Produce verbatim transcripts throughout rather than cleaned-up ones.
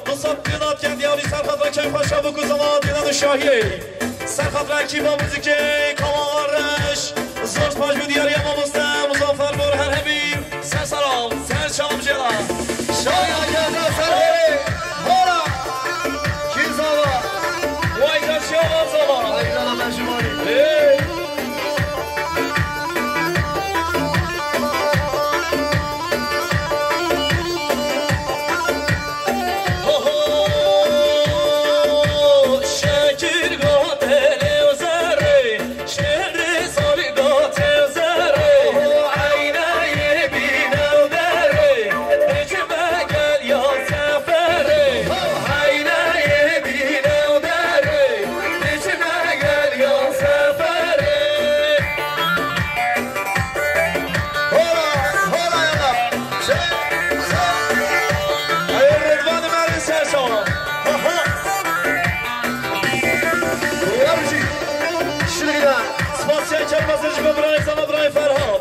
Du sed milyon hat kendiyarî ser xatirê Keyfa Şabûk û Zava Dîlan û Şahiyê. Ser xatirê ekîba muzîkê Kawan Reş. Zor spas bo diyariya mamoste Muzaffer Bor her hebî. Ser selam, ser çam jê re. Şaya geldi ser herê. Hora. Kî zava? Vay kaşiya var zava. Ay, zava ben şumarî. Hey. Hola, hola, yala. Şey, şey. Ay, Rıdvan Ömer'in ser sağ. Aha. Yavrucuk. Şimdi gidelim. Spasya çarpmasın, şimdi burayı sana, burayı Ferhat.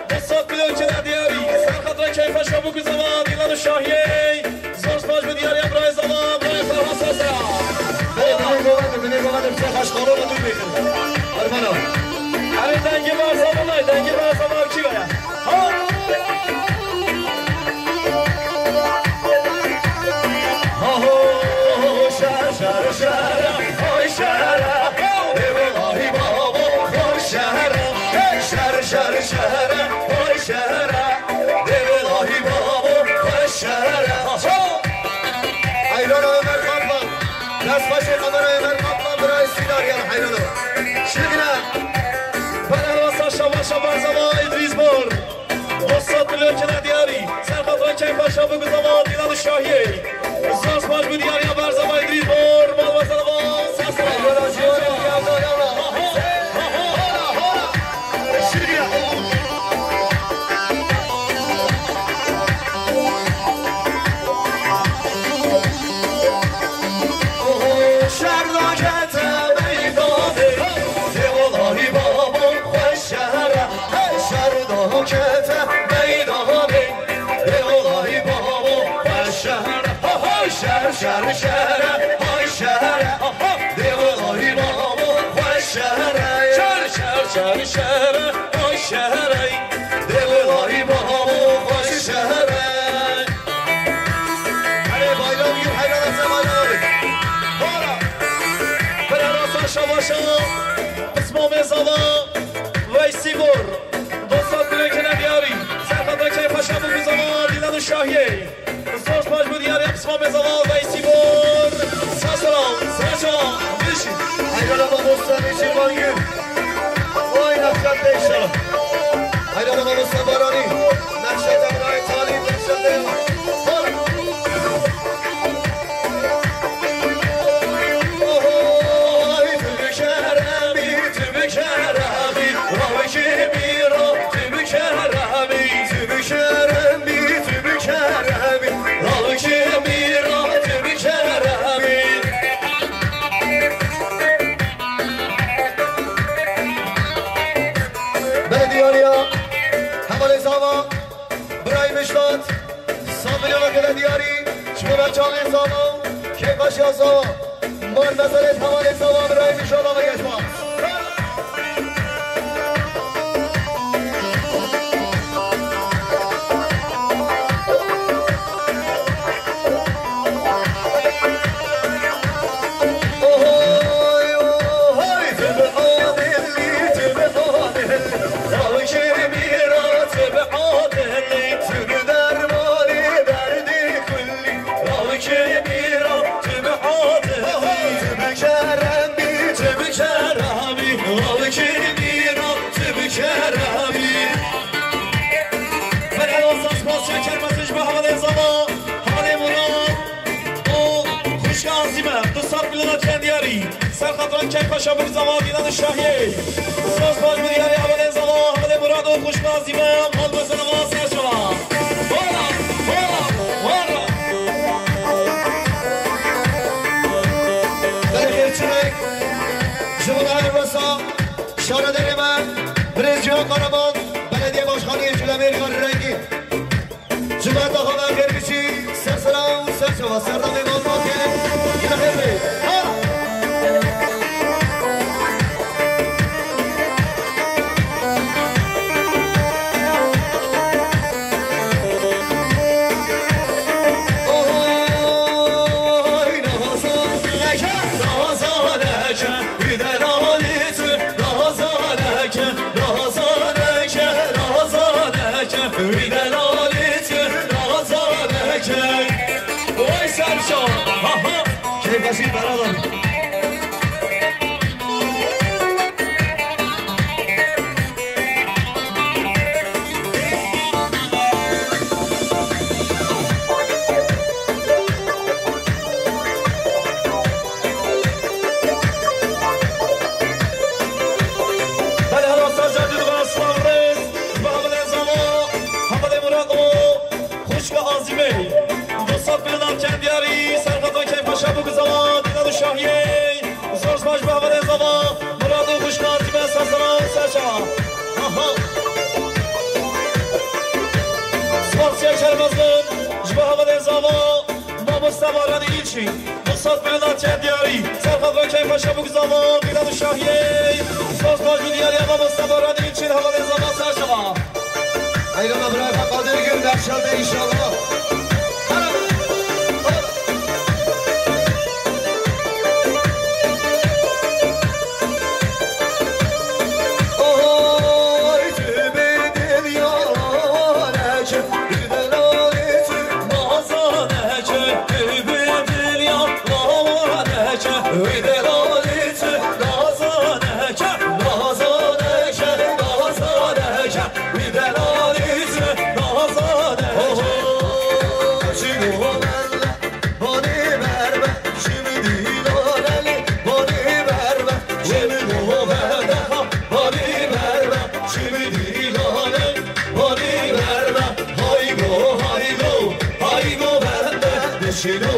Du sed milyon kene diyarî. Ser xatirê Keyfa Şabûk û Zava Dîlan û Şahiyê. Zor spas bo diyariya birayê Zava, birayê Ferhat Sese. Binê, binê govende, binê govende, bize xaşkalona dûr bêxin. Armana. Erê dengê Berzava, dengê Berzava kî vere? Ha? Ha ho, şer, şer, şer, hay şer. Ê welahi babo, hoş şer. Şer, şer, şer, hay şer. Ê welahi babo, hoş şer. Ha ho. Eylana Ömer Kaplan. Dest başı kamera Ömer Kaplan, birayê Sîdar ya, heyrana. Şirgine. Bela wasa şabaşa Berzava Îdrîs Bor. Du sed milyon kene diyarî. Ser xatirê Keyfa Şabûk û Zava Dîlan û Şahiyê. Zor spas bo diyariya Berzava Îdrîs Bor. Mal ve zava. Ses. Yala, yala, yala, yala. Şer nakete meydanê, ê welahi babo xweş şehre. Şer nakete meydanê, ê welahi babo xweş şehre. Ha, ha, şer, şer, şehre, hay şehre. Ha, ha, ê welahi babo xweş şehre. Şer, şer, şer, şehre, hay şehre. Ê welahi babo xweş şehre. Erê bayram gir, heyran etse bayram abi. Hora. Bira rasa şabaşa. Pismamê zava. Veysî Bor. Du sed milyon kene diyarî. Ser xatirê Keyfa Şabûk û Zava Dîlan û Şahiyê. Zor spas bo diyariya pismamê zava Veysî Bor. Ser selam, ser selam. Bijî. Heyrana mamoste Neçîrvan Gül. Vay nefret değişe. Heyrana mamoste Baranî. Nefşe Devrayê Talî, nefşe Devrayê. Oho, ay tu bikeremî, tu bikeremî. Ravişê mîra, tu bikeremî, tu bikeremî, tu bikeremî. Ravişê mîra, tu bikeremî. Belediyariya hevalê zava, birayê Mişlat, sed milyona kene diyarî, ji bo berçavên zava, keyfa şiya zava. Mal mezelê hevalê zava, birayê Mişlat ve geçmez. Ohoy, ohoy, tu bi adil, tu bi adil. Ravişê mîra, tu bi adil. Tu bi dermanê derdê kulî. Ravişê mîra, tu bi adil. Ohoy, tu bi kerem bî, tu bi kerem bî. Ravişê mîra, tu bi kerem bî. Berhewa spas çeker mesaj bi hevalê zava, hevalê Murat. û xwişka Azîme, du sed milyona kendiyarî. Ser xatira Keyfa Şabûk Zava Dîlan Şahiyê. Spas baş bi diyarê hevalê zava, hevalê Murat û xwişka Azîme, mal bi zava ser şeva. Wara, wara, wara. Belê xêrçinek, ji bo her wesa, şaredarê me, birêz Cihan Karaman, Belediye Başkanı Cülemêr Rengîn. Cumhuriyet Hakan Gerbici, ser selam, ser Şeva serdamê mazbatê, yine hebe. Ha! Oy, nazaneke, nazaneke, bir de lalit, nazaneke, nazaneke, nazaneke, bir de lalit, nazaneke. Oy, Serşa, ha, ha. Keyfeşî beraber. Belê, hela ser cerdî dibe, silav rêz, ji bo hevalê zava, hevalê Murado, xwişka Azîmê. Du sed bin dinar çend diyarî, ser xeto keyfa şebû ku zava, dîna du şahiyê. Zor spas ji bo hevalê zava, Murado xwişka Azîmê, ser sera û ser çava. Aha. Spas çek şermezin, ji bo hevalê zava, Mamoste Baranî Îlçî, du sed bin dinar çend diyarî, ser xeto keyfa şebû ku zava, dîna du şahiyê. Spas spas ji bo diyariya Mamoste Baranî Îlçî, hevalê zava ser çava. Eyleme birayê xwe Qadir Gül, nexşa te inşallah. Oy, tu bi dinya lawaneke, bi delalê tu nazaneke, tu bi dinya lawaneke, bi delalê tu nazaneke, nazaneke, nazaneke, bi delalê tu nazaneke. Oho, çi Bonî berbe, şimdi dîlale, bonî berbe, şimdi bu bende ha, bonî berbe, şimdi dîlale, bonî berbe, haygo, haygo, haygo bende, dişilo,